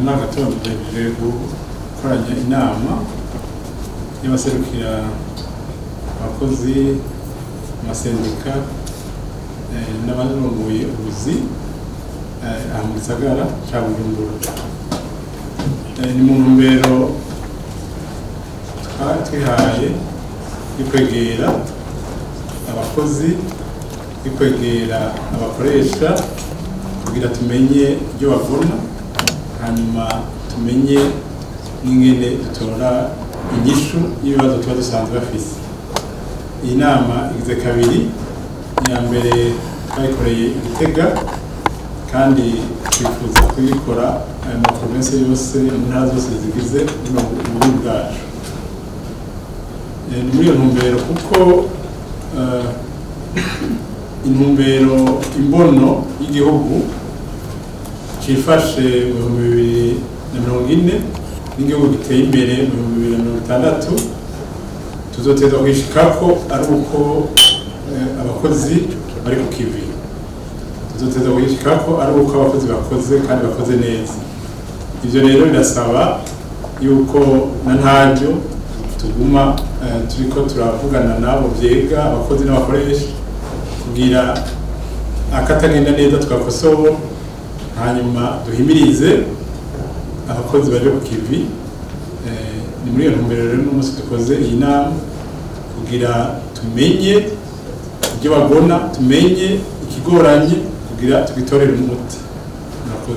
Muri aka gatondo duhejeje gukoranya inama y'abaserukira abakozi, amasendika n'abarongoye ubuzi aha mu gisagara ca Bujumbura. Ni mu ntumbero twari twihaye yo kwegera abakozi, yo kwegera abakoresha, kugira tumenye ibyo babona, hanyuma tumenye n'ingene dutora inyishu y'ibibazo tuba dusanzwe bafise. Iyi nama igize kabiri. Iya mbere twayikoreye i Gitega, kandi twifuza kuyikora mu maprovinsi yose, mu ntara zose zigize buno Burundi bwacu. Ni muri iyo ntumbero, kuko intumbero, imbono y'igihugu cifashe mu 2040 n'igihugu giteye imbere mu 2060, tuzoteza kwishikako ari uko abakozi bari ku kivi. Tuzoteza kwishikako ari uko abakozi bakoze kandi bakoze neza. Ivyo rero birasaba yuko na ntaryo tuguma turiko turavugana nabo vyega, abakozi n'abakoresha, kugira akatagenda neza tugakosora, hanyuma duhimirize abakozi baje ku kivi. Ni muri iyo ntumbero rero n'umunsi dukoze iyi nama, kugira tumenye ibyo babona, tumenye ikigoranye, kugira tugitorere umuti.